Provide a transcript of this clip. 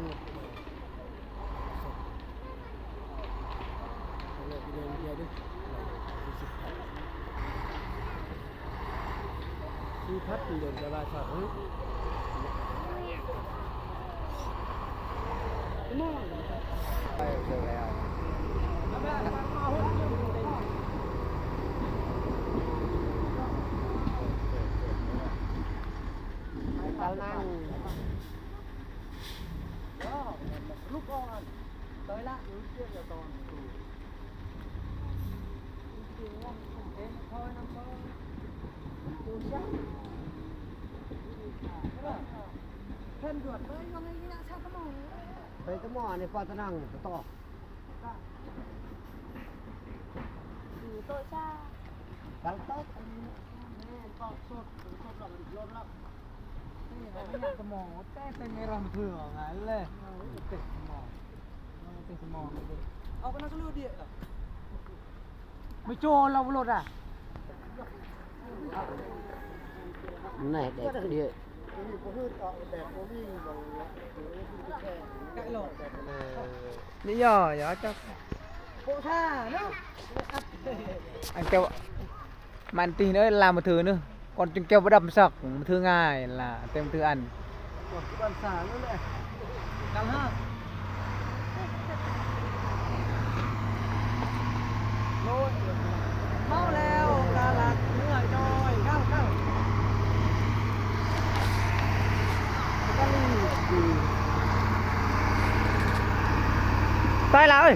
ທີ່ພັດເດີນໄປວ່າຊອກ ຕານັງ ໄປຕະໝໍ້ນີ້ ປາຕະນັງ ປາຕອກ ໂຕຊາ ປາຕອກ ແມ່ນ ປາກສົດ ສົດແລ້ວມັນລົມແລ້ວ ນີ້ ໄປຕະໝໍ້ ແຕ່ ແຕ່ເມລາມາເຖືອ ງ່າຍເລີຍ ເຕະໝໍ້ ເຕະໝໍ້ ເອົາກັນນະ ສະຫຼຸດເດ ໄມ່ໂຈລາວລົດອະ ແນ່ ແດກເດ ນີ້ຍໍ ຍໍຈັກ ໂປຊາເນາະ ອັນເຈົ້າ ມັນຕິເນີ ລາມາຖືເນີ ກ່ອນຈຶ່ງແກ້ວບໍ່ດັບສັກ ມາຖືງ່າຍລະ ແຕ່ມາຖືອັນ ກ່ອນສານັ້ນແຫຼະ ກັນຮະ ໂອ້ຍ ເມົາແລ້ວກະລັກເມື່ອຈອຍ ເກົ້າ ເກົ້າ ຕາຍລະເອີຍ.